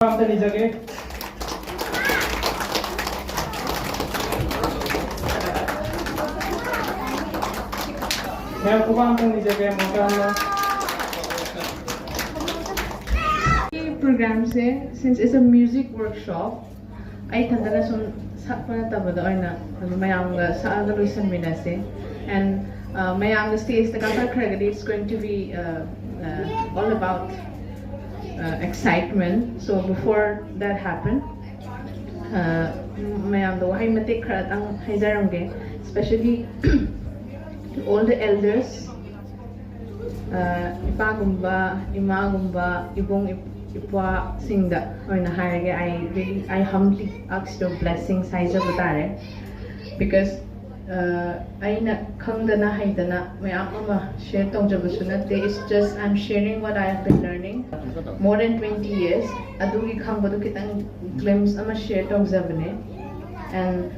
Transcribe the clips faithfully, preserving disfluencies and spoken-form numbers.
ꯑꯝꯇ ꯅꯤꯖꯒꯦ꯫ ꯃꯌꯥꯝ ꯈꯨꯕꯥꯛ ꯑꯝꯇꯪ ꯅꯤꯖꯒꯦ ꯑꯃꯨꯛꯇ ꯍꯟꯅ꯫ ꯄ꯭ꯔꯣꯒ꯭ꯔꯥꯝꯁꯦ, since it's a music workshop, ꯑꯩ ꯏꯊꯟꯇꯅ ꯁꯨꯝ ꯁꯛꯄ ꯅꯠꯇꯕꯗ ꯑꯣꯏꯅ ꯑꯗꯨꯝ ꯃꯌꯥꯝꯒ ꯁꯛꯑꯒ ꯂꯣꯏꯁꯟꯃꯤꯟꯅꯁꯦ꯫ And uh, ꯃꯌꯥꯝꯒ ꯁ꯭ꯇꯦꯖꯇ ꯀꯥꯈꯠꯈ꯭ꯔꯒꯗꯤ it's going to be uh, uh, all about uh, excitement. So before that happen, uh, ꯃꯌꯥꯝꯗ ꯋꯥꯍꯩ ꯃꯇꯦꯛ ꯈꯔꯇꯪ ꯍꯥꯏꯖꯔꯝꯒꯦ, especially to all the elders, uh, ꯏꯄꯥꯒꯨꯝꯕ, ꯏꯃꯥꯒꯨꯝꯕ, ꯏꯕꯨꯡ ꯏꯄ꯭ꯋꯥꯁꯤꯡꯗ ꯑꯣꯏꯅ ꯍꯥꯏꯔꯒꯦ꯫ I really, I humbly ask your blessings ꯍꯥꯏꯖꯕ ꯇꯥꯔꯦ, because ꯑꯩꯅ ꯈꯪꯗꯅ ꯍꯩꯗꯅ ꯃꯌꯥꯝ ꯑꯃ ꯁꯤꯌꯔ ꯇꯧꯖꯕꯁꯨ ꯅꯠꯇꯦ꯫ It's just I'm sharing what I have been learning more than twenty years. ꯑꯗꯨꯒꯤ ꯈꯪꯕꯗꯨ ꯈꯤꯇꯪ ꯒ꯭ꯂꯤꯝꯁ ꯑꯃ ꯁꯤꯌꯔ ꯇꯧꯖꯕꯅꯦ꯫ And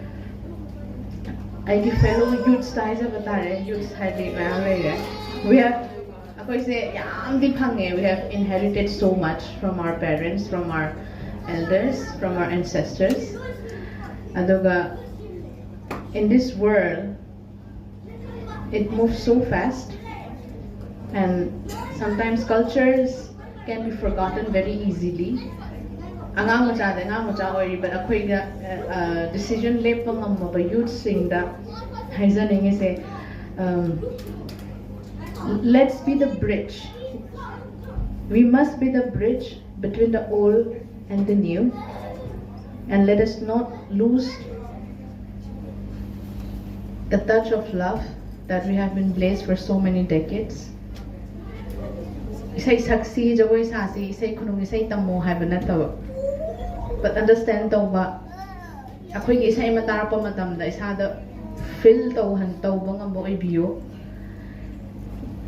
ꯑꯩꯒꯤ ꯐꯦꯂꯣ ꯌꯨꯠꯁꯇ ꯍꯥꯏꯖꯕ ꯇꯥꯔꯦ, ꯌꯨꯠꯁ ꯍꯥꯏꯗꯤ ꯃꯌꯥꯝ ꯂꯩꯔꯦ꯫ We have ꯑꯩꯈꯣꯏꯁꯦ ꯌꯥꯝꯗꯤ ꯐꯪꯉꯦ꯫ We have inherited so much from our parents, from our elders, from our ancestors. ꯑꯗꯨꯒ in this world, it moves so fast, and sometimes cultures can be forgotten very easily. ꯑꯉꯥꯡ ꯃꯆꯥꯗꯤ ꯑꯉꯥꯡ ꯃꯆꯥ ꯑꯣꯏꯔꯤꯕ ꯑꯩꯈꯣꯏꯒ decision ꯂꯦꯞꯄ ꯉꯝꯃꯕ ꯌꯨꯠꯁꯤꯡꯗ ꯍꯥꯏꯖꯅꯤꯡꯉꯤꯁꯦ, um, let's be the bridge. We must be the bridge between the old and the new, and let us not lose the touch of love that we have been blessed for so many decades. ꯏꯁꯩ ꯁꯛꯁꯤ, ꯖꯒꯣꯏ ꯁꯥꯁꯤ, ꯏꯁꯩ ꯈꯨꯅꯨꯡ ꯏꯁꯩ ꯇꯝꯃꯣ ꯍꯥꯏꯕ ꯅꯠꯇꯕ, but understand ꯇꯧꯕ, ꯑꯩꯈꯣꯏꯒꯤ ꯏꯁꯩ ꯑꯃ ꯇꯥꯔꯛꯄ ꯃꯇꯝꯗ ꯏꯁꯥꯗ feel ꯇꯧꯍꯟ ꯇꯧꯕ ꯉꯝꯕ ꯑꯣꯏꯕꯤꯌꯨ꯫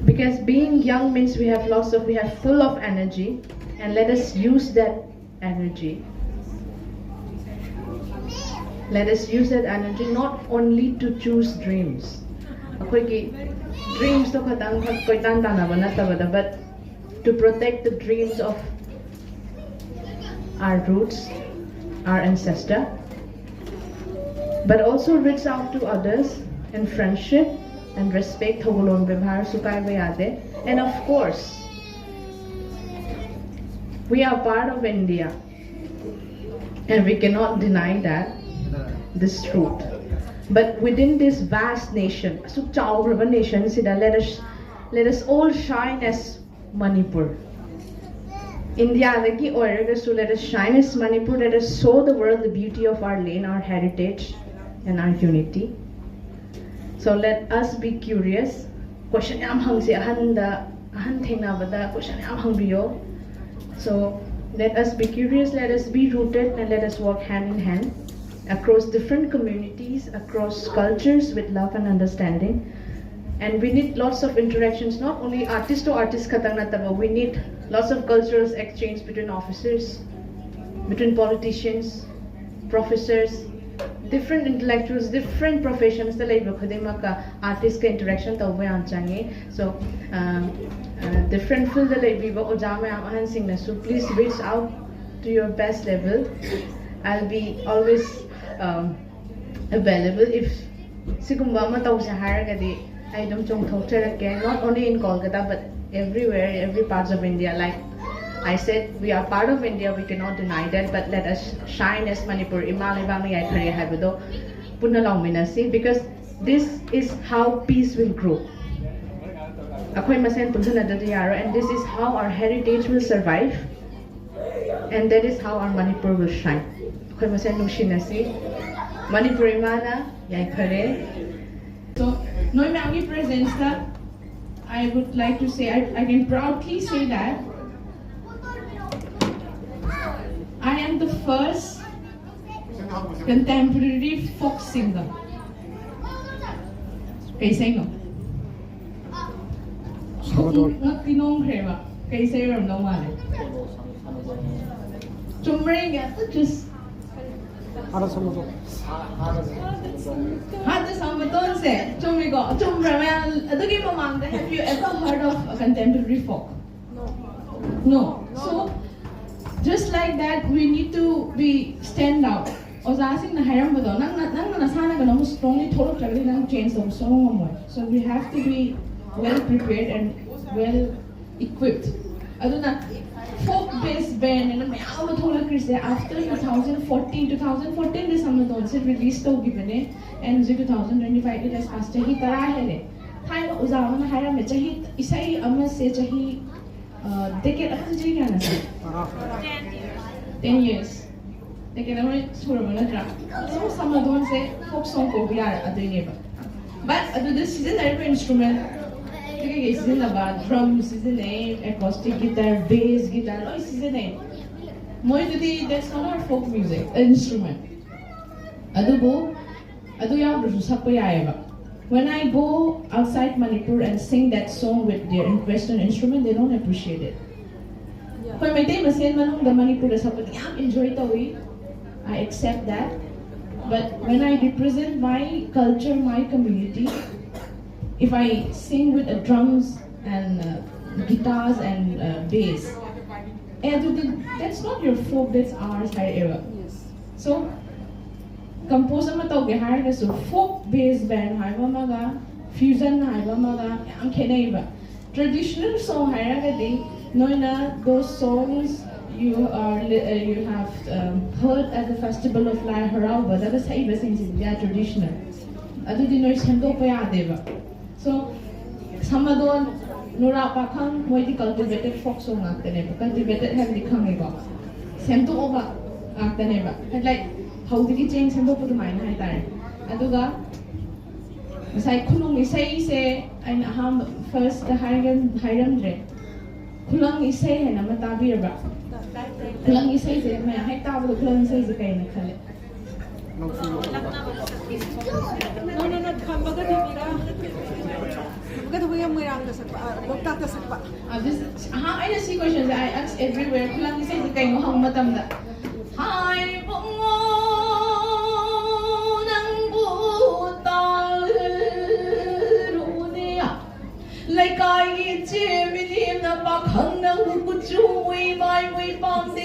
Because being young means we have lots of, we have full of energy, and let us use that energy. Let us use that energy not only to choose dreams. ꯑꯩꯈꯣꯏꯒꯤ dreams ꯇꯣ ꯈꯇꯪ ꯈꯛ ꯀꯣꯏꯇꯥꯟ ꯇꯥꯟꯅꯕ ꯅꯠꯇꯕꯗ, but to protect the dreams of our roots, our ancestor, but also reach out to others in friendship and respect. Thougolon bebhar sukai bayade. And of course, we are part of India, and we cannot deny that, this truth. But within this vast nation, asuk chauraba nation sida, let us let us all shine as Manipur. India dagi oiragasu, let us shine as Manipur. Let us show the world the beauty of our land, our heritage, and our unity. So let us be curious. Question yam hangsi ahanda, ahan thengnabada question yam hangbiyo. So let us be curious, let us be rooted, and let us work hand in hand across different communities, across cultures with love and understanding. And we need lots of interactions, not only artist to artist khatang nattaba, we need lots of cultural exchange between officers, between politicians, professors, different intellectuals, different professions da leiba khudimaka artist ka interaction tawba yam changi. So um, uh, different field da leibiba oja mayam ahan singna, so please reach out to your best level. I'll be always um, available. If sigumba ama tawsa haragadi, I don't chong thok charake, not only in Kolkata but everywhere, every parts of India. Like I said, we are part of India, we cannot deny that, but let us shine as Manipur. Imang ibang yai khare hai bado puna long minasi, because this is how peace will grow. Akhoi masen pulhana da yaro, and this is how our heritage will survive, and that is how our Manipur will shine. Akhoi masen nungsinasi, Manipur imana yai khare. So, noi mami presence ta, I would like to say, I, I can proudly say that I am the first contemporary folk singer. Kay sa'yo? Salvador. Ngat tinong krema. Kay sa'yo ram no male. Chumring ya, just. Hara Salvador. Hata Salvador se, chumiko, chumring ya, adugi mamang, have you ever heard of a contemporary folk? No. So, Just like that, we need to be stand out. ꯑꯣꯖꯥꯁꯤꯡꯅ ꯍꯥꯏꯔꯝꯕꯗꯣ, ꯅꯪꯅ ꯅꯪꯅ ꯅꯁꯥꯅ ꯀꯩꯅꯣꯝ strongly ꯊꯣꯛꯂꯛꯇ꯭ꯔꯒꯗꯤ ꯅꯪ change ꯇꯧꯕ ꯁꯨꯡꯉꯝ ꯉꯝꯃꯣꯏ. So we have to be well prepared and well equipped. ꯑꯗꯨꯅ folk based band ꯑꯅ ꯃꯌꯥꯝ ꯑꯃ ꯊꯣꯛꯂꯛꯈ꯭ꯔꯤꯁꯦ after two thousand fourteen, two thousand fourteen ꯗ ꯁꯃꯥꯗꯣꯟꯁꯦ release ꯇꯧꯈꯤꯕꯅꯦ. And ꯍꯧꯖꯤꯛ two thousand twenty five, it has passed, ꯆꯍꯤ ꯇꯔꯥ ꯍꯦꯜꯂꯦ. ꯊꯥꯏꯅ ꯑꯣꯖꯥ ꯑꯃꯅ ꯍꯥꯏꯔꯝꯃꯦ, ꯆꯍꯤ, ꯏꯁꯩ ꯑꯃꯁꯦ ꯆꯍꯤ, decade ꯑꯃꯁꯦ ꯆꯍꯤ ꯀꯌꯥꯅ ꯁꯥꯏ? Ten years. Decade ꯑꯃ ꯁꯨꯔꯕ ꯅꯠꯇ꯭ꯔꯥ? So ꯁꯃꯥꯗꯣꯟꯁꯦ folk song ꯀꯧꯕ ꯌꯥꯔꯛꯑꯗꯣꯏꯅꯦꯕ. But ꯑꯗꯨꯗ ꯁꯤꯖꯤꯟꯅꯔꯤꯕ instrument ꯀꯩꯀꯩ ꯁꯤꯖꯤꯟꯅꯕ, drum ꯁꯤꯖꯤꯟꯅꯩ, acoustic guitar, bass guitar ꯂꯣꯏ ꯁꯤꯖꯤꯟꯅꯩ. ꯃꯣꯏꯗꯨꯗꯤ that's not our folk music instrument. ꯑꯗꯨꯕꯨ ꯑꯗꯨ ꯌꯥꯎꯗ꯭ꯔꯁꯨ ꯁꯛꯄ ꯌꯥꯏꯑꯕ. When I go outside Manipur and sing that song with their in-, Western instrument, they don't appreciate it. ꯑꯩꯈꯣꯏ ꯃꯩꯇꯩ ꯃꯁꯦꯟ ꯃꯅꯨꯡꯗ ꯃꯅꯤꯄꯨꯔꯗ ꯁꯛꯄꯗꯤ ꯌꯥꯝ enjoy ꯇꯧꯏ. I accept that. But when I represent my culture, my community, if I sing with a drums and, uh, guitars and, uh, bass, ꯑꯦ ꯑꯗꯨꯗꯤ that's not your folk, that's ours ꯍꯥꯏꯔꯛꯑꯦꯕ. So compose ꯑꯃ ꯇꯧꯒꯦ ꯍꯥꯏꯔꯒꯁꯨ folk based band ꯍꯥꯏꯕ ꯑꯃꯒ fusion ꯍꯥꯏꯕ ꯑꯃꯒ ꯌꯥꯝ ꯈꯦꯠꯅꯩꯕ. Traditional song ꯍꯥꯏꯔꯒꯗꯤ ꯅꯣꯏꯅ those songs you are li-, uh, you have, um, heard at the festival of Lai ꯍꯔꯥꯎꯕꯗꯒ ꯁꯛꯏꯕꯁꯤꯡꯁꯤꯗꯤ they are traditional. ꯑꯗꯨꯗꯤ ꯅꯣꯏ ꯁꯦꯝꯗꯣꯛꯄ ꯌꯥꯗꯦꯕ. So ꯁꯃꯥꯗꯣꯟ, ꯅꯨꯔꯥ ꯄꯥꯈꯪ, ꯃꯣꯏꯗꯤ cultivated folk song ꯉꯥꯛꯇꯅꯦꯕ. Cultivated ꯍꯥꯏꯕꯗꯤ ꯈꯪꯉꯦꯀꯣ? ꯁꯦꯝꯗꯣꯛꯑꯕ ꯉꯥꯛꯇꯅꯦꯕ. Like ꯐꯧꯗꯒꯤ ꯆꯦꯡ ꯁꯦꯝꯗꯣꯛꯄ ꯑꯗꯨꯃꯥꯏꯅ ꯍꯥꯏꯇꯥꯔꯦ. ꯑꯗꯨꯒ ꯉꯁꯥꯏ ꯈꯨꯅꯨꯡ ꯏꯁꯩꯁꯦ ꯑꯩꯅ ꯑꯍꯥꯟꯕ first ꯍꯥꯏꯔꯝ-, ꯍꯥꯏꯔꯝꯗ꯭ꯔꯦ. ꯈꯨꯂꯪ ꯏꯁꯩ ꯍꯥꯏꯅ ꯑꯃ ꯇꯥꯕꯤꯔꯕ꯭ꯔꯥ? ꯈꯨꯂꯪ ꯏꯁꯩꯁꯦ ꯃꯌꯥꯝ ꯍꯦꯛ ꯇꯥꯕꯗ ꯈꯨꯂꯪ ꯏꯁꯩꯁꯦ ꯀꯩꯅ ꯈꯜꯂꯦ? ꯅꯣ ꯅꯣ ꯅꯣ ꯈꯝꯕꯒ ꯊꯤꯕꯤꯔ ꯈꯝꯕꯒ ꯊꯤꯕꯤꯔ ꯃꯣꯏꯔꯥꯡꯗ ꯁꯛꯄ, ꯑ, ꯂꯣꯛꯇꯥꯛꯇ ꯁꯛꯄ. ꯑꯗꯨ ꯑꯍꯥ ꯑꯩꯅ ꯁꯤ question say I ask everywhere, ꯈꯨꯂꯪ ꯏꯁꯩꯁꯦ ꯀꯩꯅꯣ ꯍꯪꯕ ꯃꯇꯝꯗ, ꯍꯥꯏ ꯕꯨꯡꯉꯣ ꯅꯪꯕꯨ ꯇꯥꯜꯂꯨꯅꯦ, ꯂꯩꯀꯥꯏꯒꯤ ꯏꯆꯦ ꯃꯤꯅꯦꯝꯅ ꯄꯥꯈꯪ ꯅꯪꯕꯨ ꯀꯨꯆꯨ ꯃꯨꯏ ꯃꯥꯏ ꯃꯨꯏ ꯄꯥꯝꯗꯦ꯫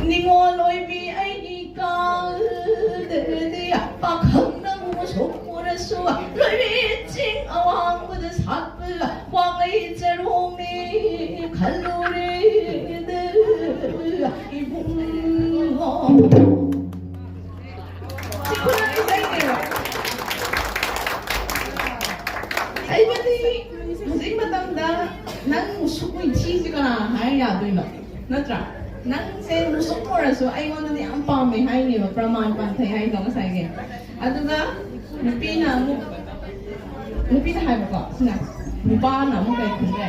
ꯅꯤꯉꯣꯜ ꯑꯣꯏꯕꯤ ꯑꯩꯒꯤ ꯀꯥꯜꯗꯗꯤ ꯄꯥꯈꯪ ꯅꯪꯕꯨ ꯁꯣꯛꯄꯨꯔꯁꯨ ꯂꯣꯏꯕꯤ ꯆꯤꯡ ꯑꯋꯥꯡꯕꯗ ꯁꯥꯠꯄ ꯋꯥꯡꯂꯩ ꯆꯔꯣꯡꯅꯤ ꯈꯜꯂꯨꯔꯦꯗ ꯏꯕꯨꯡꯉꯣ꯫ ꯁꯤ ꯈꯨꯂꯪ ꯏꯁꯩꯅꯦꯕ꯫ ꯑꯩꯕꯨꯗꯤ ꯍꯧꯖꯤꯛ ꯃꯇꯝꯗ ꯅꯪ ꯃꯨꯁꯨꯛ ꯃꯨꯏ ꯊꯤꯁꯤ ꯀꯅꯥ ꯍꯥꯏ ꯌꯥꯗꯣꯏꯅꯣ? ꯅꯠꯇ꯭ꯔꯥ? ꯅꯪꯁꯦ ꯃꯨꯁꯨꯛ ꯃꯨꯔꯁꯨ ꯑꯩꯉꯣꯟꯗꯗꯤ ꯌꯥꯝ ꯄꯥꯝꯃꯦ ꯍꯥꯏꯅꯦꯕ, ꯄ꯭ꯔꯃꯥꯟ ꯄꯥꯟꯊꯩ ꯍꯥꯏꯗꯣ ꯉꯁꯥꯏꯒꯤ꯫ ꯑꯗꯨꯒ ꯅꯨꯄꯤꯅ ꯑꯃꯨꯛ, ꯅꯨꯄꯤꯅ ꯍꯥꯏꯕꯀꯣ ꯁꯤꯅ, ꯅꯨꯄꯥꯅ ꯑꯃꯨꯛ ꯀꯩ ꯈꯨꯝꯒꯦ?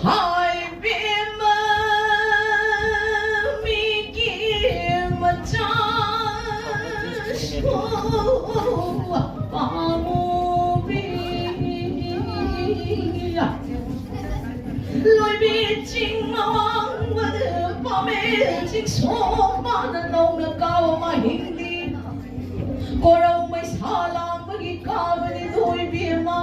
ꯍꯥꯏꯕꯦꯝꯃ ꯃꯤꯒꯤ ꯃꯆꯥꯁꯨ ꯄꯥꯝꯃꯨꯕꯤ꯫ ꯂꯣꯏꯕꯤ ꯆꯤꯡ ꯃꯋꯥꯡꯕꯗ ꯄꯥꯃꯦ ꯆꯤꯡ ꯁꯣꯛꯄꯅ ꯅꯧꯅ ꯀꯥꯕ ꯃꯍꯤꯡꯗꯤ ꯀꯣꯔꯧ ꯃꯩꯁꯥ ꯂꯥꯡꯕꯒꯤ ꯀꯥꯕꯅꯤ ꯂꯣꯏꯕꯤ ꯑꯃ꯫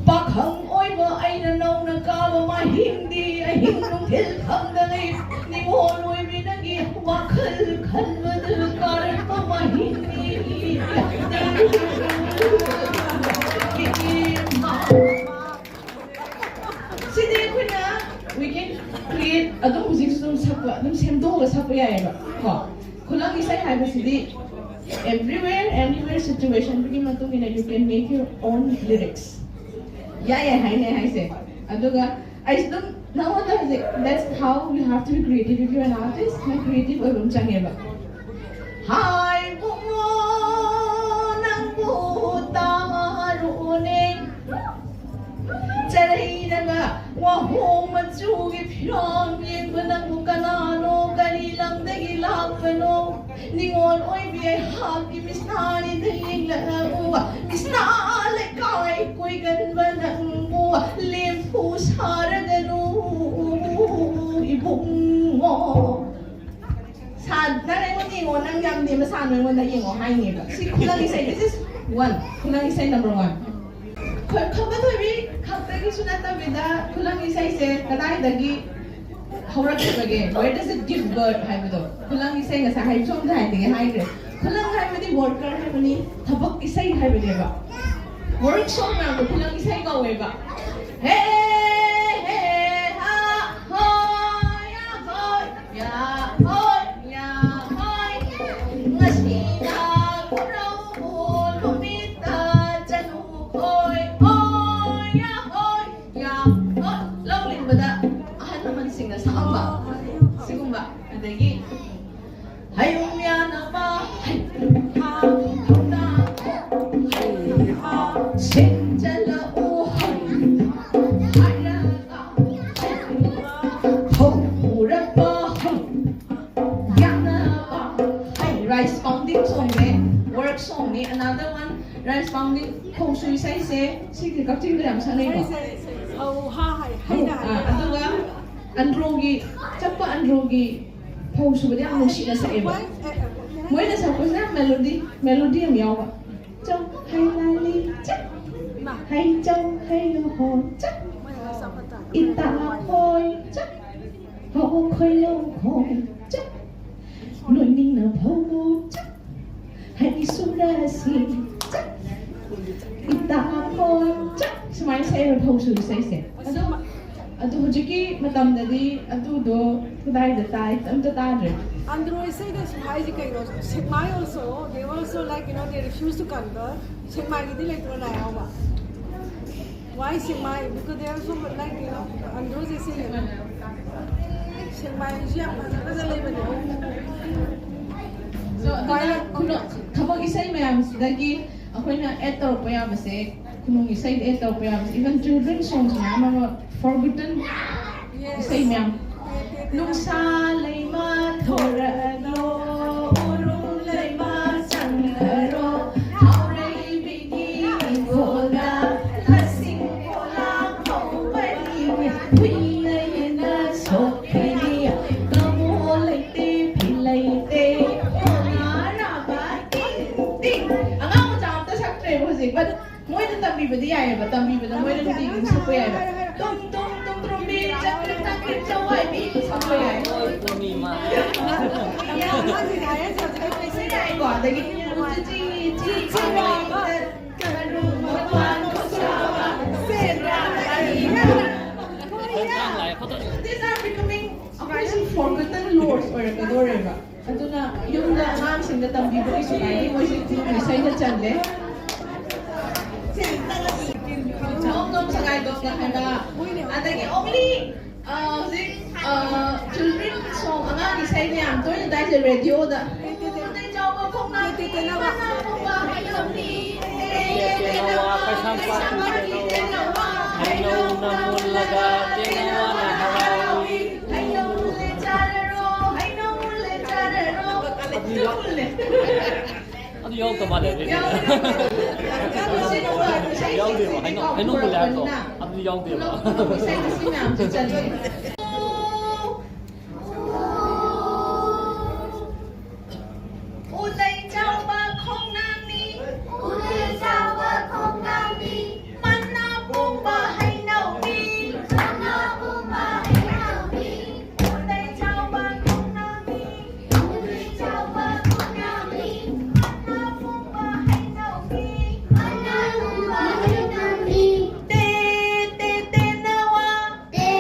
ꯄꯥꯈꯪ ꯑꯣꯏꯕ ꯑꯩꯅ ꯅꯧꯅ ꯀꯥꯕ ꯃꯍꯤꯡꯗꯤ ꯑꯍꯤꯡ ꯅꯨꯡꯊꯤꯜ ꯈꯪꯗꯅ ꯅꯤꯉꯣꯜ ꯑꯣꯏꯕꯤ ꯅꯪꯒꯤ ꯋꯥꯈꯜ ꯈꯟꯕꯗ ꯀꯥꯔꯛꯄ ꯃꯍꯤꯡꯗꯤ꯫ ꯁꯤꯗꯤ ꯑꯩꯈꯣꯏꯅ we can create ꯑꯗꯨꯝ ꯍꯧꯖꯤꯛꯁꯨ ꯑꯗꯨꯝ ꯁꯛꯄ ꯑꯗꯨꯝ ꯁꯦꯝꯗꯣꯛꯑꯒ ꯁꯛꯄ ꯌꯥꯏꯑꯕ ꯀꯣ꯫ ꯈꯨꯂꯪ ꯏꯁꯩ ꯍꯥꯏꯕꯁꯤꯗꯤ everywhere anywhere situationꯗꯨꯒꯤ ꯃꯇꯨꯡ ꯏꯟꯅ you can make your own lyrics꯫ ꯌꯥꯏ ꯌꯥꯏ ꯍꯥꯏꯅꯦ ꯍꯥꯏꯁꯦ꯫ ꯑꯗꯨꯒ ꯑꯩꯁꯨ ꯑꯗꯨꯝ ꯅꯉꯣꯟꯗ ꯍꯧꯖꯤꯛ that's how you have to be creative if you're an artist꯫ ꯅꯪ creative ꯑꯣꯏꯕ ꯑꯃ ꯆꯪꯉꯦꯕ꯫ ꯍꯥꯏ ꯕꯨꯡꯉꯣ ꯅꯪꯕꯨ ꯇꯥꯔꯨꯅꯦ꯫ ꯆꯔꯩꯅꯒ ꯋꯥꯍꯣꯡ ꯃꯆꯨꯒꯤ ꯐꯤꯔꯥꯜ ꯌꯦꯡꯕ ꯅꯪꯕꯨ ꯀꯅꯥꯅꯣ? ꯀꯔꯤ ꯂꯝꯗꯒꯤ ꯂꯥꯛꯄꯅꯣ? ꯅꯤꯉꯣꯜ ꯑꯣꯏꯕꯤ ꯑꯩꯍꯥꯛꯀꯤ ꯃꯤꯁꯅꯥꯔꯤꯗ ꯌꯦꯡꯂꯛꯎ꯫ ꯃꯤꯁꯅꯥ ꯂꯩꯀꯥꯏ ꯀꯣꯏꯒꯟꯕ ꯅꯪꯕꯨ ꯂꯦꯝꯐꯨ ꯁꯥꯔꯒꯅꯨ ꯏꯕꯨꯡꯉꯣ꯫ ꯁꯥ-, ꯅꯪ ꯑꯩꯉꯣꯟꯗ ꯌꯦꯡꯉꯣ, ꯅꯪ ꯌꯥꯝ ꯅꯦꯝꯕ ꯁꯥꯅꯨ, ꯑꯩꯉꯣꯟꯗ ꯌꯦꯡꯉꯣ ꯍꯥꯏꯅꯦꯕ꯫ ꯁꯤ ꯈꯨꯂꯪ ꯏꯁꯩ, this is one꯫ ꯈꯨꯂꯪ ꯏꯁꯩ number one꯫ ꯈ-, ꯈꯝꯕ ꯊꯣꯏꯕꯤ ꯈꯛꯇ ꯀꯩꯁꯨ ꯅꯠꯇꯕꯤꯗ, ꯈꯨꯂꯪ ꯏꯁꯩꯁꯦ ꯀꯗꯥꯏꯗꯒꯤ ꯍꯧꯔꯛꯈꯤꯕꯒꯦ? Where does it give birth ꯍꯥꯏꯕꯗꯣ, ꯈꯨꯂꯪ ꯏꯁꯩ ꯉꯁꯥꯏ ꯍꯥꯏꯕ ꯁꯣꯝꯗ ꯍꯥꯏꯗꯤꯉꯩ ꯍꯥꯏꯈ꯭ꯔꯦ꯫ ꯈꯨꯂꯪ ꯍꯥꯏꯕꯗꯤ worker ꯍꯥꯏꯕꯅꯤ, ꯊꯕꯛ ꯏꯁꯩ ꯍꯥꯏꯕꯅꯦꯕ꯫ Work song ꯃꯌꯥꯝꯗꯣ ꯈꯨꯂꯪ ꯏꯁꯩ ꯀꯧꯋꯦꯕ꯫ ꯍꯦ, ꯍꯦ, ꯍꯥ, ꯍꯣꯏ, ꯌꯥ, ꯍꯣꯏ, ꯌꯥ, ꯍꯣꯏ, ꯌꯥ, ꯍꯣꯏ꯫ ꯉꯁꯤꯅ ꯈꯨꯔꯧ ꯅꯨꯃꯤꯠꯇ ꯆꯠꯂꯨ ꯍꯣꯏ, ꯍꯣꯏ, ꯌꯥ, ꯍꯣꯏ, ꯌꯥ, ꯍꯣꯏ꯫ ꯂꯧ ꯂꯤꯡꯕꯗ ꯑꯍꯜ ꯂꯃꯟꯁꯤꯡꯅ ꯁꯛꯑꯝꯕ ꯁꯤꯒꯨꯝꯕ꯫ ꯑꯗꯒꯤ ꯍꯌꯨꯝ ꯌꯥꯅꯕ ꯍꯩ, ꯍꯥ, ꯊꯧꯗꯥꯡ ꯍꯩ, ꯍꯥ, ꯁꯦꯝꯖꯤꯜꯂꯛꯎ ꯍꯩ, ꯍꯥꯏꯔꯒ ꯍꯩ, ꯐꯧ ꯄꯨꯔꯛꯄ ꯍꯩ, ꯌꯥꯅꯕ ꯍꯩ꯫ Rice pounding songꯅꯦ, work songꯅꯤ꯫ Another one, rice pounding, ꯐꯧꯁꯨ ꯏꯁꯩꯁꯦ꯫ ꯁꯤꯒꯤ ꯀꯛꯆꯤꯡꯗ ꯌꯥꯝ ꯁꯛꯅꯩꯀꯣ꯫ ꯍꯩ, ꯍꯩ, ꯍꯩ, ꯍꯩ꯫ ꯐꯧ ꯍꯥ ꯍꯩ, ꯍꯩꯅ ꯑꯥ, ꯍꯥꯏꯕ꯫ ꯑꯗꯨꯒ ꯑꯟꯗ꯭ꯔꯣꯒꯤ, ꯆꯠꯄ ꯑꯟꯗ꯭ꯔꯣꯒꯤ ꯐꯧ ꯁꯨꯕꯗꯤ ꯌꯥꯝ ꯅꯨꯡꯁꯤꯅ ꯁꯛꯑꯦꯕ꯫ ꯃꯣꯏꯅ ꯁꯛꯄꯁꯤꯅ ꯌꯥꯝ melody, melody ꯌꯥꯝ ꯌꯥꯎꯕ꯫ ꯆꯧ ꯍꯩ ꯂꯥꯂꯤ ꯆꯧ, ꯍꯩ ꯆꯧ ꯍꯩ ꯂꯨꯍꯣ ꯆꯧ, ꯏꯇꯥ ꯈꯣꯏ ꯆꯧ, ꯍꯣ ꯈꯣꯏ ꯂꯣ ꯈꯣꯏ ꯆꯧ, ꯅꯣꯏꯅꯤꯡꯅ ꯐꯧ ꯆꯧ, ꯍꯩ ꯁꯨꯔꯁꯤ ꯆꯧ, ꯏꯇꯥ ꯈꯣꯏ ꯆꯧ꯫ ꯁꯨꯃꯥꯏꯅ ꯁꯛꯑꯦꯕ ꯐꯧ ꯁꯨ ꯏꯁꯩꯁꯦ꯫ ꯑꯗꯣ ꯑꯗꯨ ꯍꯧꯖꯤꯛꯀꯤ ꯃꯇꯝꯗꯗꯤ ꯑꯗꯨꯗꯣ ꯀꯗꯥꯏꯗ ꯇꯥꯏ? ꯑꯝꯇ ꯇꯥꯗ꯭ꯔꯦ꯫ ꯑꯟꯗ꯭ꯔꯣ ꯏꯁꯩꯗ ꯁꯨꯝ ꯍꯥꯏꯁꯦ ꯀꯩꯅꯣ? ꯁꯦꯛꯃꯥꯏ also, they also, like, you know, they refuse to convert. ꯁꯦꯛꯃꯥꯏꯒꯤꯗꯤ ꯂꯩꯇ꯭ꯔꯣ ꯂꯥꯏ ꯍꯔꯥꯎꯕ? Why Sekmai? Because they also, like, you know, ꯑꯟꯗ꯭ꯔꯣꯁꯦ ꯁꯤ ꯁꯦꯛꯃꯥꯏꯒꯤꯁꯨ ꯌꯥꯝ ꯐꯖ ꯐꯖ ꯂꯩꯕꯅꯦ꯫ So, ꯑꯗꯨꯅ ꯈꯨꯅꯨ-, ꯊꯕꯛ ꯏꯁꯩ ꯃꯌꯥꯝꯁꯤꯗꯒꯤ ꯑꯩꯈꯣꯏꯅ add ꯇꯧꯔꯛꯄ ꯌꯥꯕꯁꯦ, ꯈꯨꯅꯨꯡ ꯏꯁꯩꯗ add ꯇꯧꯔꯛꯄ ꯌꯥꯕꯁꯦ, even children songs ꯃꯌꯥꯝ ꯑꯃ, forgotten ꯏꯁꯩ ꯃꯌꯥꯝ꯫ ꯅꯨꯡꯁꯥ ꯂꯩꯃ ꯊꯣꯔꯛꯂꯣ, ꯎꯔꯨꯝ ꯂꯩꯃ ꯆꯪꯉꯔꯣ, ꯊꯥꯎꯔꯩꯕꯤꯒꯤ ꯏꯪꯈꯣꯜꯗ ꯂꯁꯤꯡ ꯄꯣꯂꯥꯡ ꯍꯧꯕꯅꯤ, ꯍꯨꯏꯅ ꯌꯦꯟꯅ ꯁꯣꯛꯈꯤꯅꯤ, ꯀꯃꯣ ꯂꯩꯇꯦ, ꯐꯤ ꯂꯩꯇꯦ, ꯀꯣꯟꯅꯔꯕ ꯇꯤꯡ, ꯇꯤꯡ꯫ ꯑꯉꯥꯡ ꯃꯆꯥ ꯑꯝꯇ ꯁꯛꯇ꯭ꯔꯦꯕ ꯍꯧꯖꯤꯛ, but ꯃꯣꯏꯅ ꯇꯝꯕꯤꯕꯗꯤ ꯌꯥꯏꯑꯕ, ꯇꯝꯕꯤꯕꯗ ꯃꯣꯏꯅ ꯅꯨꯡꯇꯤꯒꯤ ꯑꯗꯨꯝ ꯁꯛꯄ ꯌꯥꯏꯑꯕ꯫ ꯇꯨꯝ ꯇꯨꯝ ꯇꯨꯝ ꯇꯨꯝꯕꯤ ꯆꯪꯈ꯭ꯔꯦ ꯆꯪꯈ꯭ꯔꯦ ꯆꯧꯋꯥꯏꯕꯤ ꯁꯛꯄ ꯌꯥꯏ꯫ ꯌꯥꯏꯀꯣ꯫ ꯑꯗꯒꯤ ꯆꯤ ꯆꯤ ꯆꯤ ꯆꯤ ꯀꯔꯨ ꯃꯄꯥꯟ ꯁꯥꯕ ꯁꯦꯟꯗ꯭ꯔꯥ꯫ These are becoming ꯑꯩꯈꯣꯏꯁꯨ forgotten lores ꯑꯣꯏꯔꯛꯀꯗꯧꯔꯦꯕ꯫ ꯑꯗꯨꯅ ꯌꯨꯝꯗ ꯑꯉꯥꯡꯁꯤꯡꯗ ꯇꯝꯕꯤꯕꯒꯤꯁꯨ ꯀꯥꯏꯗꯦ, ꯃꯣꯏꯁꯨ ꯏꯁꯩꯗ ꯆꯜꯂꯦ꯫ ꯅꯣꯡꯗꯣꯝ ꯁꯉꯥꯏꯗꯣꯝꯅ ꯍꯥꯏꯕ, ꯑꯗꯒꯤ only, ꯑ, ꯍꯧꯖꯤꯛ, ꯑ, children song, ꯑꯉꯥꯡ ꯏꯁꯩꯅ ꯌꯥꯝ ꯇꯣꯏꯅ ꯇꯥꯏꯁꯦ ꯔꯦꯗꯤꯑꯣꯗ꯫ ꯈꯨꯗꯩ ꯆꯥꯎꯕ ꯈꯣꯡꯅꯥꯡ ꯇꯦꯅꯋꯥ, ꯀꯩꯁꯥꯝꯄꯥꯠꯀꯤ ꯇꯦꯅꯋꯥ, ꯍꯩꯅꯧꯅ ꯃꯨꯜꯂꯒ ꯇꯦꯅꯋꯥꯅ ꯍꯔꯥꯎꯏ꯫ ꯍꯩꯅꯧ ꯃꯨꯜꯂꯦ ꯆꯥꯔꯔꯣ, ꯍꯩꯅꯧ ꯃꯨꯜꯂꯦ ꯆꯥꯔꯔꯣ꯫ ꯑꯗꯨ ꯌꯥꯎ-, ꯑꯗꯨ ꯌꯥꯎꯗ ꯃꯥꯜꯂꯦ ꯑꯗꯨꯗꯤ꯫ ꯌꯥꯎꯗꯦꯕ, ꯍꯩꯅꯧ, ꯍꯩꯅꯧ ꯃꯨꯜꯂꯦ ꯍꯥꯏꯕꯗꯣ꯫ ꯑꯗꯨꯗꯤ ꯌꯥꯎꯗꯦꯕ꯫ ꯏꯁꯩ ꯁꯤ ꯃꯌꯥꯝꯁꯦ ꯆꯜꯂꯦ꯫ ꯎꯗꯩ ꯆꯥꯎꯕ ꯈꯣꯡꯅꯥꯡꯅꯤ꯫ ꯎꯗꯩ ꯆꯥꯎꯕ ꯈꯣꯡꯅꯥꯡꯅꯤ꯫ ꯃꯅꯥ ꯄꯨꯝꯕ ꯍꯩꯅꯧꯅꯤ꯫ ꯃꯅꯥ ꯄꯨꯝꯕ ꯍꯩꯅꯧꯅꯤ꯫ ꯎꯗꯩ ꯆꯥꯎꯕ ꯈꯣꯡꯅꯥꯡꯅꯤ꯫ ꯎꯗꯩ ꯆꯥꯎꯕ ꯈꯣꯡꯅꯥꯡꯅꯤ꯫ ꯃꯅꯥ ꯄꯨꯝꯕ ꯍꯩꯅꯧꯅꯤ꯫ ꯃꯅꯥ ꯄꯨꯝꯕ ꯍꯩꯅꯧꯅꯤ꯫ ꯇꯦ ꯇꯦ ꯇꯦꯅꯋꯥ꯫ ꯇꯦ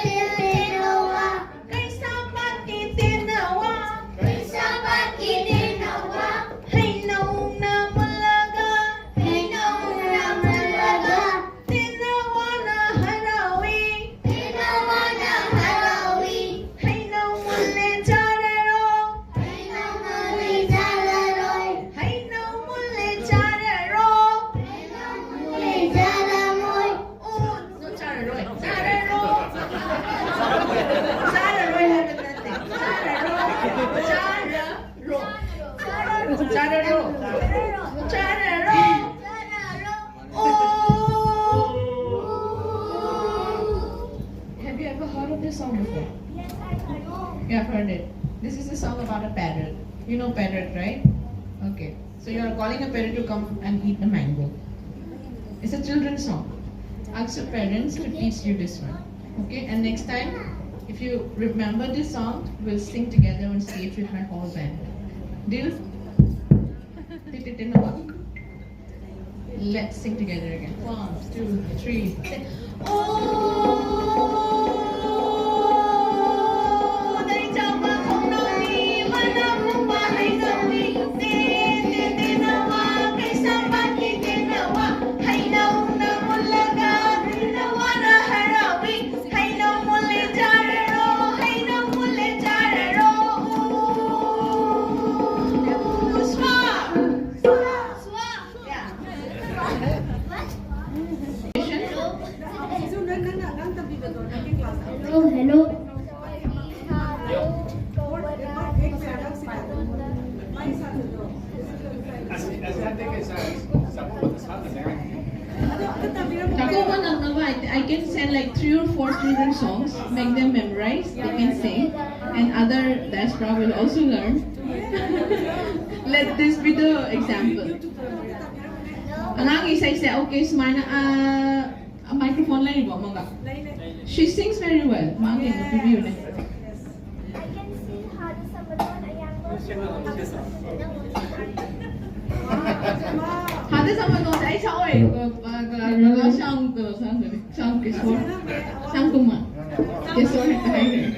ꯇꯦ ꯇꯦꯅꯋꯥ꯫ ꯀꯩꯁꯥꯝꯄꯥꯠꯀꯤ ꯇꯦꯅꯋꯥ꯫ ꯀꯩꯁꯥꯝꯄꯥꯠꯀꯤ ꯇꯦꯅꯋꯥ꯫ ꯍꯩꯅꯧꯅ ꯃꯨꯜꯂꯒ꯫ ꯍꯩꯅꯧꯅ ꯃꯨꯜꯂꯒ꯫ ꯇꯦꯅꯋꯥꯅ ꯍꯔꯥꯎꯏ꯫ ꯇꯦꯅꯋꯥꯅ ꯍꯔꯥꯎꯏ꯫ ꯍꯩꯅꯧ ꯃꯨꯜꯂꯦ ꯆꯥꯔꯔꯣ꯫ ꯍꯩꯅꯧ ꯃꯨꯜꯂꯦ ꯆꯥꯔꯔꯣ꯫ ꯍꯩꯅꯧ ꯃꯨꯜꯂꯦ ꯆꯥꯔꯔꯣ꯫ ꯍꯩꯅꯧ ꯃꯨꯜꯂꯦ ꯆꯥꯔꯔꯣꯏ꯫ ꯎ, ꯅꯣ, ꯆꯥꯔꯔꯣꯏ꯫ ꯆꯥꯔꯔꯣ꯫ ꯆꯥꯔꯔꯣꯏ ꯍꯥꯏꯕ ꯅꯠꯇꯦ꯫ ꯆꯥꯔꯔꯣ꯫ ꯆꯥꯔꯔꯣ꯫ ꯆꯥꯔꯔꯣ꯫ ꯆꯥꯔꯔꯣ꯫ ꯆꯥꯔꯔꯣ꯫ ꯎ꯫ Have you ever heard of this song before? Yeah, I've heard it. This is a song about a parrot. You know parrot, right? Okay. So you are calling a parrot to come and eat a mango. It's a children's song. Ask your parents to teach you this one. Okay, and next time, if you remember this song, we'll sing together on stage with my whole band. Deal? Let's sing together again. One, two, three. Oh, hello. Takuba nang nawa, I can send like three or four children songs, make them memorize, they can sing, and other diaspora will also learn. Let this be the example. ꯑꯉꯥꯡ ꯏꯁꯩꯁꯦ, okay, ꯁꯨꯃꯥꯏꯅ, uh, microphone ꯂꯩꯔꯤꯕꯣ ꯑꯃꯒ? She sings very well. ꯃꯥ ꯀꯩꯅꯣ ꯄꯤꯕꯤꯌꯨꯅꯦ꯫ I can see how the Samadon Ayangos ꯍꯥꯟꯅ ꯁꯝꯕꯗꯣꯁꯦ ꯑꯩ ꯁꯛꯑꯣꯏ꯫ ꯁ꯭ꯌꯥꯝ ꯀꯩꯅꯣ ꯁꯛꯑꯝꯒꯅꯤ꯫ ꯁ꯭ꯌꯥꯝ ꯀꯤꯁꯣꯔ꯫ ꯁ꯭ꯌꯥꯝ ꯀꯨꯃꯥꯔ꯫ ꯀꯤꯁꯣꯔ ꯍꯦꯛꯇ ꯍꯥꯏꯈ꯭ꯔꯦ꯫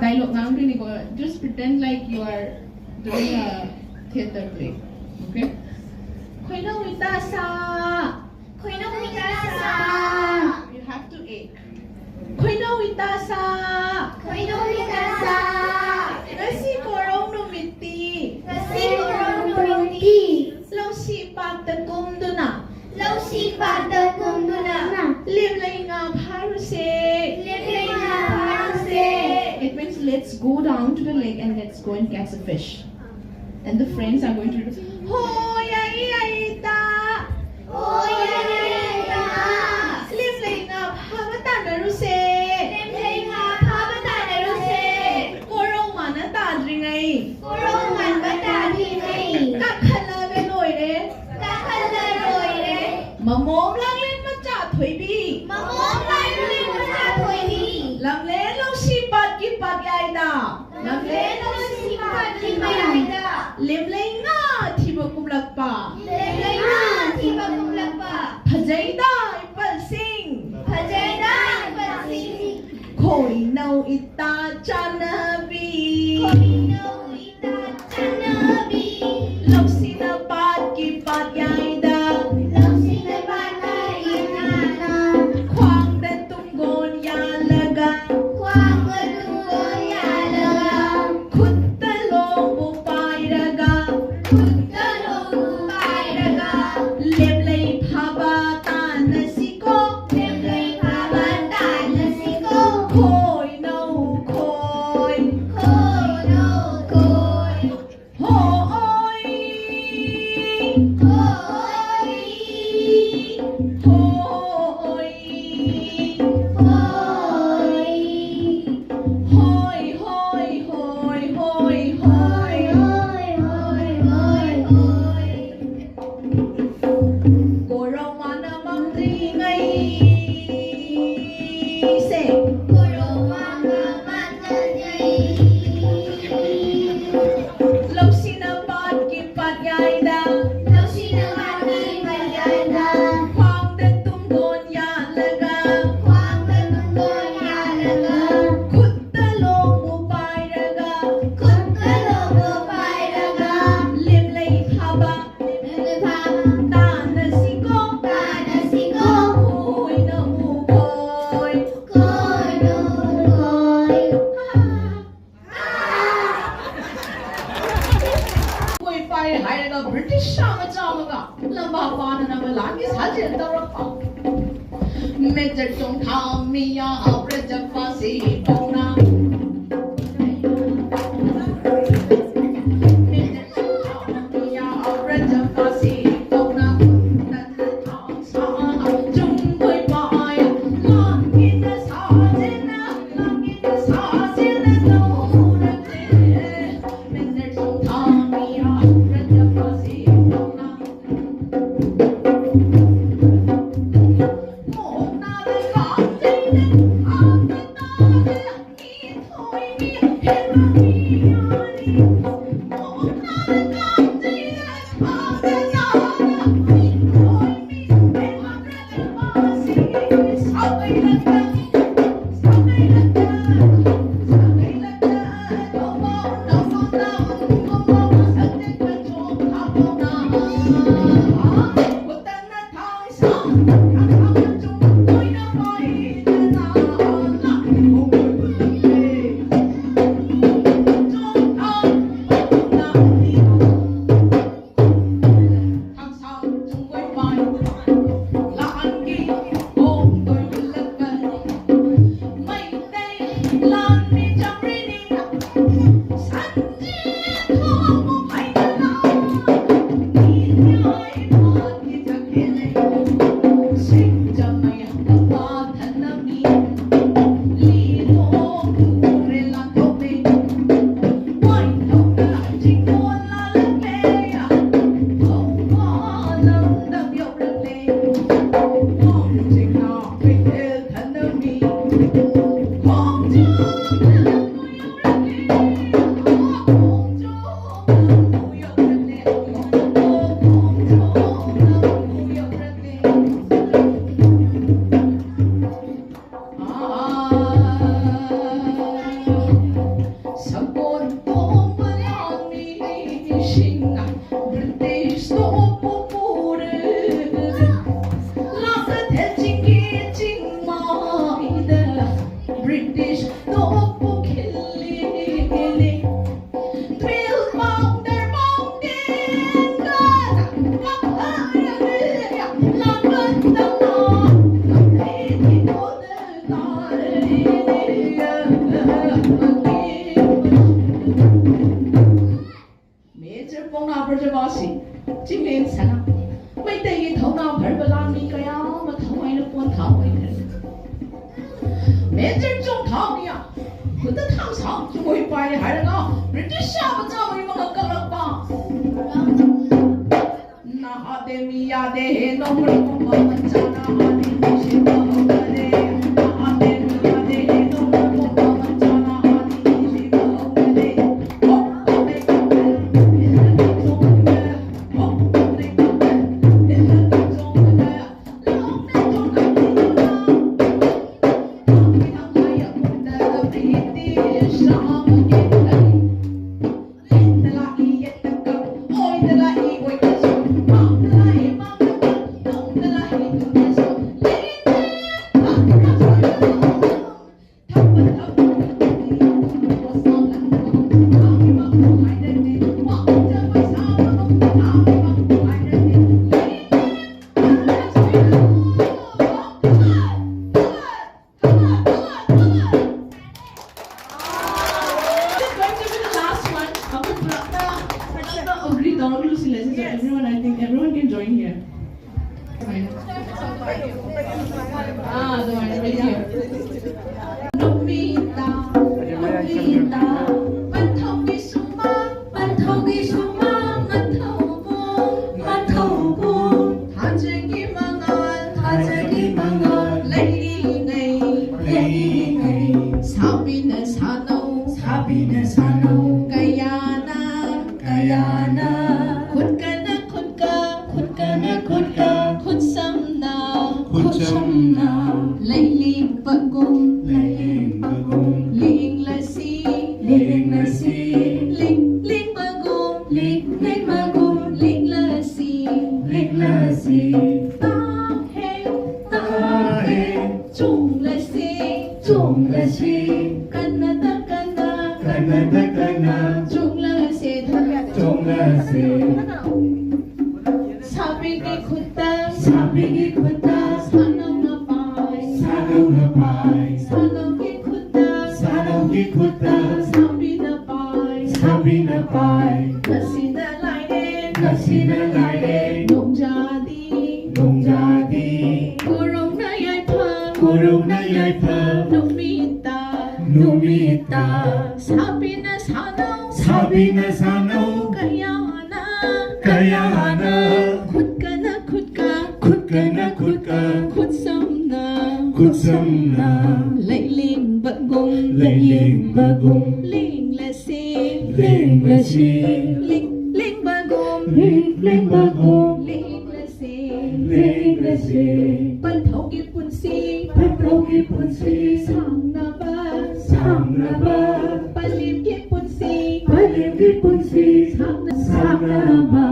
Dialogue ꯉꯥꯡꯗꯣꯏꯅꯤꯀꯣ, just pretend like you are doing a theater play, okay? ꯈꯣꯏꯅꯧ ꯏꯇꯥ ꯁꯥ꯫ ꯈꯣꯏꯅꯧ ꯏꯇꯥ ꯁꯥ꯫ You have to act. ꯈꯣꯏꯅꯧ ꯏꯇꯥ ꯁꯥ꯫ ꯈꯣꯏꯅꯧ ꯏꯇꯥ ꯁꯥ꯫ ꯉꯁꯤ ꯀꯣꯔꯧ ꯅꯨꯃꯤꯠꯇꯤ꯫ ꯉꯁꯤ ꯀꯣꯔꯧ ꯅꯨꯃꯤꯠꯇꯤ꯫ ꯂꯧꯁꯤ ꯄꯥꯠꯇ ꯀꯨꯝꯗꯨꯅ꯫ ꯂꯧꯁꯤ ꯄꯥꯠꯇ ꯀꯨꯝꯗꯨꯅ꯫ ꯂꯦꯝꯂꯩ ꯉꯥ ꯐꯥꯔꯨꯁꯦ꯫ ꯂꯦꯝꯂꯩ ꯉꯥ ꯐꯥꯔꯨꯁꯦ꯫ It means let's go down to the lake and let's go and catch a fish. And the friends are going to do, ꯍꯣ ꯌꯥꯏ ꯌꯥꯏ ꯏꯇꯥ꯫ ꯍꯣ ꯌꯥꯏ ꯌꯥꯏ ꯏꯇꯥ꯫ ꯂꯦꯝꯂꯩ ꯉꯥ ꯐꯥꯕ ꯇꯥꯟꯅꯔꯨꯁꯦ꯫ ꯂꯦꯝꯂꯩ ꯉꯥ ꯐꯥꯕ ꯇꯥꯟꯅꯔꯨꯁꯦ꯫ ꯀꯣꯔꯧ ꯃꯥꯅ ꯇꯥꯗ꯭ꯔꯤ ꯂꯦꯝꯂꯩ ꯉꯥ ꯊꯤꯕ ꯀꯨꯝꯂꯛꯄ꯫ ꯂꯦꯝꯂꯩ ꯉꯥ ꯊꯤꯕ ꯀꯨꯝꯂꯛꯄ꯫ ꯐꯖꯩꯗ ꯏꯝꯐꯥꯜꯁꯤꯡ꯫ ꯐꯖꯩꯗ ꯏꯝꯐꯥꯜꯁꯤꯡ꯫ ꯈꯣꯏꯅꯧ ꯏꯇꯥ ꯆꯥꯟꯅꯕꯤ꯫ ꯈꯣꯏꯅꯧ ꯏꯇꯥ ꯆꯥꯟꯅꯕꯤ꯫ ꯂꯧꯁꯤꯅ ꯄꯥꯠꯀꯤ ꯄꯥꯠꯌꯥꯏꯗ꯫ ꯂꯧꯁꯤꯅ ꯄꯥꯠꯀꯤ ꯄꯥꯠꯌꯥꯏꯗ꯫ ꯈ꯭ꯋꯥꯡꯗ ꯇꯨꯡꯒꯣꯟ ꯌꯥꯜꯂꯒ꯫ ꯈ꯭ꯋꯥꯡꯗ ꯇꯨꯡꯒꯣꯟ ꯌꯥꯜꯂꯒ꯫ ꯈꯨꯠꯇ ꯂꯣꯡꯕꯨ ꯄꯥꯏꯔꯒ꯫ ꯈꯨꯠꯇ ꯂꯣꯡꯕꯨ ꯄꯥꯏꯔꯒ꯫ ꯂꯦꯝꯂꯩ ꯐꯥꯕ ꯇꯥꯟꯅꯁꯤꯀꯣ꯫ ꯂꯦꯝꯂꯩ ꯐꯥꯕ ꯇꯥꯟꯅꯁꯤꯀꯣ꯫ ꯈꯣꯏꯅꯧ ꯈꯣꯏ꯫ ꯈꯣꯏꯅꯧ ꯈꯣꯏ꯫ ꯍꯣꯏ꯫ ꯍꯣꯏ꯫ ꯍꯣꯏ꯫ ꯍꯣꯏ꯫ ꯍꯣꯏ, ꯍꯣꯏ, ꯍꯣꯏ, ꯍꯣꯏ, ꯍꯣꯏ꯫ ꯍꯣꯏ, ꯍꯣꯏ, ꯍꯣꯏ, ꯍꯣꯏ꯫ ꯀꯣꯔꯧ ꯃꯥꯅ ꯃꯝꯗ꯭ꯔꯤꯉꯩꯁꯦ꯫ ꯀꯣꯔꯧ ꯃꯥꯅ ꯃꯝꯗ꯭ꯔꯤꯉꯩ꯫ ꯂꯧꯁꯤꯅ ꯄꯥꯠꯀꯤ ꯄꯥꯠꯌꯥꯏꯗ꯫ ꯂꯧꯁꯤꯅ ꯄꯥꯠꯀꯤ ꯄꯥꯠꯌꯥꯏꯗ꯫ ꯈ꯭ꯋꯥꯡꯗ ꯇꯨꯡꯒꯣꯟ ꯌꯥꯜꯂꯒ꯫ ꯈ꯭ꯋꯥꯡꯗ ꯇꯨꯡꯒꯣꯟ ꯌꯥꯜꯂꯒ꯫ ꯈꯨꯠꯇ ꯂꯣꯡꯕꯨ ꯄꯥꯏꯔꯒ꯫ ꯈꯨꯠꯇ ꯂꯣꯡꯕꯨ ꯄꯥꯏꯔꯒ꯫ ꯂꯦꯝꯂꯩ ꯐꯥꯕ꯫ ꯂꯦꯝꯂꯩ ꯐꯥꯕ꯫ ꯇꯥꯟꯅꯁꯤꯀꯣ꯫ ꯇꯥꯟꯅꯁꯤꯀꯣ꯫ ꯈꯣꯏꯅꯧ ꯈꯣꯏ꯫ ꯈꯣꯏꯅꯧ ꯈꯣꯏ꯫ ꯀꯣꯏ ꯄꯥꯏ ꯍꯥꯏꯔꯒ ꯕ꯭ꯔꯤꯇꯤꯁ ꯃꯆꯥ ꯑꯃꯒ ꯂꯝꯕꯥ ꯄꯥꯅꯅꯕ ꯂꯥꯟꯒꯤ ꯁꯥꯖꯦꯜ ꯇꯧꯔꯛꯄ꯫ ꯃꯦꯖꯔ ꯆꯣꯡꯊꯥꯃꯤꯌꯥ ꯕ꯭ꯔꯖꯄꯥꯁꯤ ꯄꯧꯅꯥ꯫ ꯃꯦꯖꯔ ꯆꯣꯡꯊꯥꯃꯤꯌꯥ ꯕ꯭ꯔꯖꯄꯥꯁꯤ ꯄꯧꯅꯥ꯫ ꯃꯦꯖꯔ ꯄꯥꯎꯅꯥ ꯕ꯭ꯔꯖꯕꯥꯁꯤ ꯆꯤꯡꯂꯦꯟ ꯁꯅꯥ꯫ ꯃꯩꯇꯩꯒꯤ ꯊꯧꯅꯥ ꯐꯔꯕ ꯂꯥꯟꯃꯤ ꯀꯌꯥ ꯑꯃ ꯊꯋꯥꯏꯅ ꯄꯣꯟꯊꯥ ꯑꯣꯏꯈ꯭ꯔꯦ꯫ ꯃꯦꯖꯔ ꯆꯣꯡꯊꯥꯎꯅꯤꯌꯥ ꯈꯨꯠꯇ ꯊꯥꯡ ꯁꯥꯡ ꯆꯨꯃꯣꯏ ꯄꯥꯏꯔꯦ ꯍꯥꯏꯔꯒ ꯕ꯭ꯔꯤꯇꯤꯁ ꯁꯥꯕ ꯆꯥꯕꯒꯤ ꯃꯉꯛ ꯀꯛꯂꯛꯄ꯫ ꯅꯍꯥꯗꯦ ꯃꯤ ꯌꯥꯗꯦ ꯍꯦ ꯅꯣꯡꯃ ꯅꯣꯡꯃ ꯃꯆꯥ ꯅꯍꯥꯗꯤ ꯅꯨꯡꯁꯤꯕ ꯍꯧꯅꯔꯦ꯫ ꯅꯍꯥꯗꯦ ꯃꯤ ꯌꯥꯗꯦ ꯍꯦ ꯅꯣꯡꯃ ꯅꯣꯡꯃ ꯃꯆꯥ ꯅꯍꯥꯗꯤ ꯅꯨꯡꯁꯤꯕ ꯍꯧꯅꯔꯦ꯫ ꯍꯣꯞ ꯍꯣꯞ ꯂꯩ ꯍꯣꯞ ꯍꯣꯞ ꯂꯩ ꯍꯣꯞ ꯍꯣꯞ ꯂꯩ This is going to be the last one. ꯑꯩꯈꯣꯏ ꯄꯨꯂꯞꯅ, ꯄꯨꯂꯞꯅ agree ꯇꯧꯔꯒ ꯂꯣꯏꯁꯤꯜꯂꯁꯤ꯫ So everyone, I think everyone can join here. ꯑꯥ, ꯑꯗꯨꯃꯥꯏꯅ, right here. ꯅꯨꯃꯤꯗꯥ, ꯅꯨꯃꯤꯗꯥ, ꯄꯟꯊꯧꯒꯤ ꯁꯨꯃꯥꯡ, ꯄꯟꯊꯧꯒꯤ ꯁꯨꯃꯥꯡ, ꯃꯊꯧꯕꯨ, ꯃꯊꯧꯕꯨ, ꯊꯥꯖꯒꯤ ꯃꯉꯥꯜ, ꯊꯥꯖꯒꯤ ꯃꯉꯥꯜ, ꯂꯩꯔꯤꯉꯩ, ꯂꯩꯔꯤꯉꯩ, ꯁꯥꯕꯤꯅ ꯁꯥꯅꯧ, ꯁꯥꯕꯤꯅ ꯁꯥꯅꯧ, ꯀꯌꯥꯅ, ꯀꯌꯥꯅ, ꯈꯨꯠꯀꯅ ꯈꯨꯠꯀ, ꯈꯨꯠꯀꯅ ꯈꯨꯠꯀ, ꯈꯨꯠꯁꯝꯅ, ꯈꯨꯠꯁꯝꯅ, ꯂꯩꯂꯦꯡꯕꯒꯨꯝ, ꯂꯩꯂꯦꯡꯕꯒꯨꯝ, ꯂꯦꯡꯂꯁꯤ, ꯂꯦꯡꯂꯁꯤ, ꯂꯦꯡ-, ꯂꯦꯡꯕꯒꯨꯝ, ꯂꯦꯡ-, ꯂꯦꯡꯕꯒꯨꯝ, ꯂꯦꯡꯂꯁꯤ, ꯂꯦꯡꯂꯁꯤ, ꯇꯥꯍꯦ, ꯇꯥꯍꯦ, ꯆꯣꯡꯂꯁꯤ, ꯆꯣꯡꯂꯁꯤ, ꯀꯟꯅꯗ ꯀꯟꯅ, ꯀꯟꯅꯗ ꯀꯟꯅ, ꯆꯣꯡꯂꯁꯤ, ꯆꯣꯡꯂꯁꯤ꯫ ꯁꯥꯕꯤꯒꯤ ꯈꯨꯠꯇ, ꯁꯥꯕꯤꯒꯤ ꯈꯨꯠꯇ, ꯁꯥꯅꯧꯅ ꯄꯥꯏ, ꯁꯥꯅꯧꯅ ꯄꯥꯏ, ꯁꯥꯅꯧꯒꯤ ꯈꯨꯠꯇ, ꯁꯥꯅꯧꯒꯤ ꯁꯥꯕꯤꯅ ꯄꯥꯏ, ꯁꯥꯕꯤꯅ ꯄꯥꯏ꯫ ꯉꯁꯤꯅ ꯂꯥꯏꯔꯦ, ꯉꯁꯤꯅ ꯂꯥꯏꯔꯦ꯫ ꯅꯣꯡꯖꯥꯗꯤ, ꯅꯣꯡꯖꯥꯗꯤ꯫ ꯀꯣꯔꯧꯅ ꯌꯥꯏꯐ, ꯀꯣꯔꯧꯅ ꯌꯥꯏꯐ꯫ ꯅꯨꯃꯤꯠꯇ, ꯅꯨꯃꯤꯠꯇ꯫ ꯁꯥꯕꯤꯅ ꯁꯥꯟꯅꯧ, ꯁꯥꯕꯤꯅ ꯁꯥꯟꯅꯧ꯫ ꯀꯌꯥꯅ, ꯀꯌꯥꯅ꯫ ꯈꯨꯠꯀꯅ ꯈꯨꯠꯀ, ꯈꯨꯠꯀꯅ ꯈꯨꯠꯀ꯫ ꯈꯨꯠꯁꯝꯅ, ꯈꯨꯠꯁꯝꯅ꯫ ꯂꯩꯂꯦꯡꯕꯒꯨꯝ, ꯂꯩꯂꯦꯡꯕꯒꯨꯝ꯫ ꯂꯦꯡꯂꯁꯤ, ꯂꯦꯡꯂꯁꯤ꯫ ꯂꯦꯡ-, ꯂꯦꯡꯕꯒꯨꯝ, ꯂꯦꯡ-, ꯂꯦꯡꯕꯒꯨꯝ꯫ ꯂꯦꯡꯂꯁꯤ, ꯂꯦꯡꯂꯁꯤ꯫ ꯄꯟꯊꯧꯒꯤ ꯄꯨꯟꯁꯤ, ꯄꯟꯊꯧꯒꯤ ꯄꯨꯟꯁꯤ꯫ ꯁꯥꯡꯅꯕ, ꯁꯥꯡꯅꯕ꯫ ꯄꯂꯦꯝꯒꯤ ꯄꯨꯟꯁꯤ, ꯄꯂꯦꯝꯒꯤ ꯄꯨꯟꯁꯤ꯫ ꯁꯥꯡꯅ, ꯁꯥꯡꯅꯕ꯫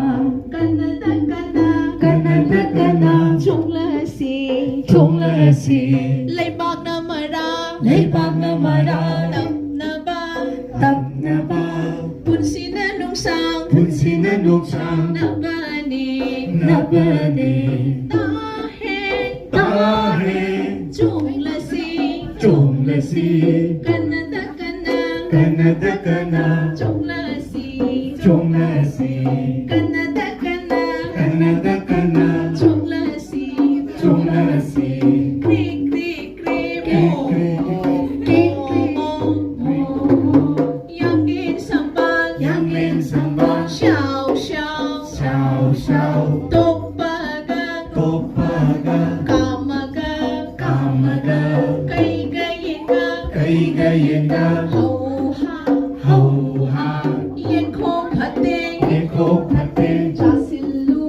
ꯀꯟꯅꯗ ꯀꯟꯅ, ꯀꯟꯅꯗ ꯀꯟꯅ꯫ ꯆꯣꯡꯂꯁꯤ, ꯆꯣꯡꯂꯁꯤ꯫ ꯂꯩꯕꯥꯛꯅ ꯃꯔꯥ, ꯂꯩꯕꯥꯛꯅ ꯃꯔꯥ꯫ ꯇꯞꯅꯕ, ꯇꯞꯅꯕ꯫ ꯄꯨꯟꯁꯤꯅ ꯅꯨꯡꯁꯥꯡ, ꯄꯨꯟꯁꯤꯅ ꯅꯨꯡꯁꯥꯡ꯫ ꯅꯕꯅꯤ, ꯅꯕꯅꯤ꯫ ꯇꯥꯍꯦ, ꯇꯥꯍꯦ꯫ ꯆꯣꯡꯂꯁꯤ, ꯆꯣꯡꯂꯁꯤ꯫ ꯀꯟꯅꯗ ꯀꯟꯅ, ꯀꯟꯅꯗ ꯀꯟꯅ꯫ ꯆꯣꯡꯂꯁꯤ, ꯆꯣꯡꯂꯁꯤ꯫ ꯀꯟꯅꯗ ꯀꯟꯅ, ꯀꯟꯅꯗ ꯀꯟꯅ꯫ ꯆꯣꯡꯂꯁꯤ, ꯆꯣꯡꯂꯁꯤ꯫ ꯀ꯭ꯔꯤꯛ ꯀ꯭ꯔꯤꯛ ꯀ꯭ꯔꯤꯛ꯫ ꯀ꯭ꯔꯤꯛ ꯀ꯭ꯔꯤꯛ ꯀ꯭ꯔꯤꯛ꯫ ꯌꯥꯡꯂꯦꯟ ꯁꯝꯕꯥꯜ, ꯌꯥꯡꯂꯦꯟ ꯁꯝꯕꯥꯜ꯫ ꯁ꯭ꯌꯥꯎ ꯁ꯭ꯌꯥꯎ, ꯁ꯭ꯌꯥꯎ ꯁ꯭ꯌꯥꯎ꯫ ꯇꯣꯞꯄꯒ, ꯇꯣꯞꯄꯒ꯫ ꯀꯥꯝꯃꯒ, ꯀꯥꯝꯃꯒ꯫ ꯀꯩꯒ ꯌꯦꯟꯒ, ꯀꯩꯒ ꯌꯦꯟꯒ꯫ ꯍꯧ ꯍꯥ, ꯍꯧ ꯍꯥ꯫ ꯌꯦꯟꯈꯣꯡ ꯐꯠꯇꯦ, ꯌꯦꯟꯈꯣꯡ ꯐꯠꯇꯦ꯫ ꯆꯥꯁꯤꯜꯂꯨ,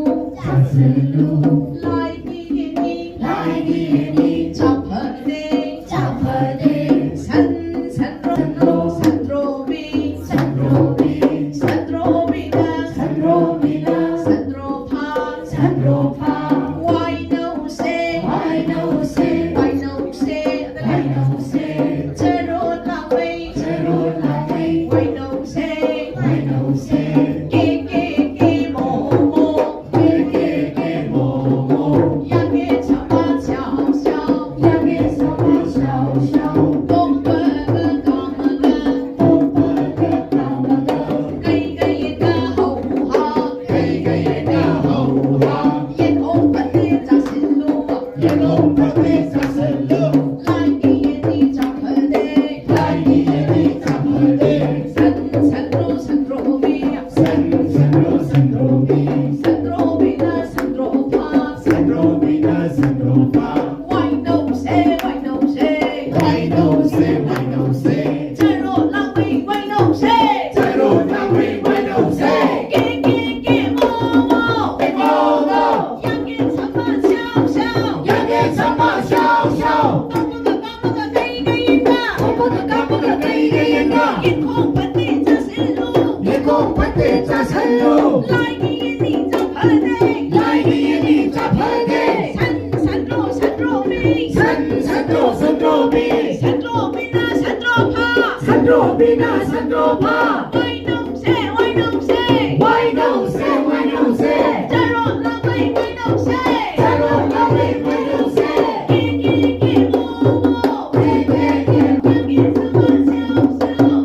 ꯌꯦꯡꯈꯣꯡ ꯐꯠꯇꯦ ꯆꯥꯁꯤꯜꯂꯨ꯫ ꯌꯦꯡꯈꯣꯡ ꯐꯠꯇꯦ ꯆꯥꯁꯤꯜꯂꯨ꯫ ꯂꯥꯏꯒꯤ ꯌꯦꯟꯅꯤ ꯆꯥ ꯐꯗꯦ꯫ ꯂꯥꯏꯒꯤ ꯌꯦꯟꯅꯤ ꯆꯥ ꯐꯗꯦ꯫ ꯁꯟ, ꯁꯟꯗ꯭ꯔꯣ, ꯁꯟꯗ꯭ꯔꯣꯃꯤ꯫ ꯁꯟ, ꯁꯟꯗ꯭ꯔꯣ, ꯁꯟꯗ꯭ꯔꯣꯃꯤ꯫ ꯁꯟꯗ꯭ꯔꯣꯃꯤꯅ ꯁꯟꯗ꯭ꯔꯣꯐꯥ꯫ ꯁꯟꯗ꯭ꯔꯣꯃꯤꯅ ꯁꯟꯗ꯭ꯔꯣꯐꯥ꯫ ꯋꯥꯏꯅꯧꯁꯦ, ꯋꯥꯏꯅꯧꯁꯦ꯫ ꯋꯥꯏꯅꯧꯁꯦ, ꯋꯥꯏꯅꯧꯁꯦ꯫ ꯆꯔꯣ ꯂꯥꯃꯩ ꯋꯥꯏꯅꯧꯁꯦ꯫ ꯆꯔꯣ ꯂꯥꯃꯩ ꯋꯥꯏꯅꯧꯁꯦ꯫ ꯀꯦ, ꯀꯦ, ꯀꯦ, ꯃꯣ, ꯃꯣ꯫ ꯀꯦ, ꯀꯦ, ꯀꯦ, ꯃꯣ, ꯃꯣ꯫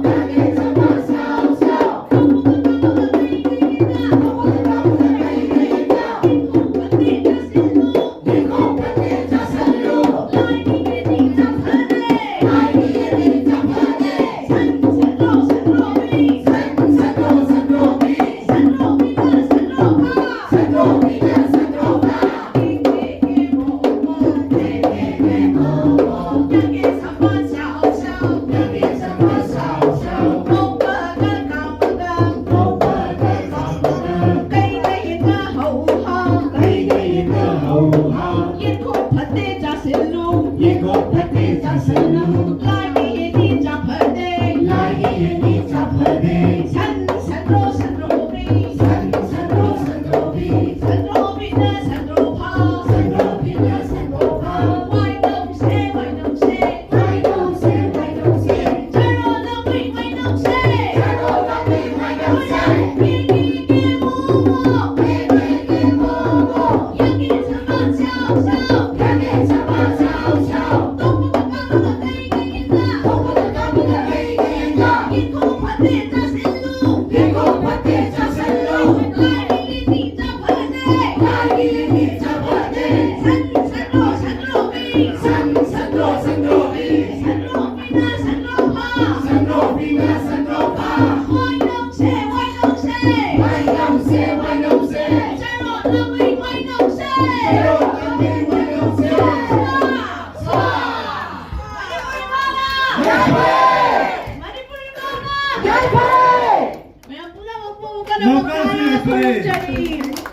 ꯃꯌꯥꯝ ꯄꯨꯝꯅꯃꯛꯄꯨ ꯀꯟꯅ ꯃꯈꯥ ꯈꯨꯔꯨꯝꯖꯔꯤ꯫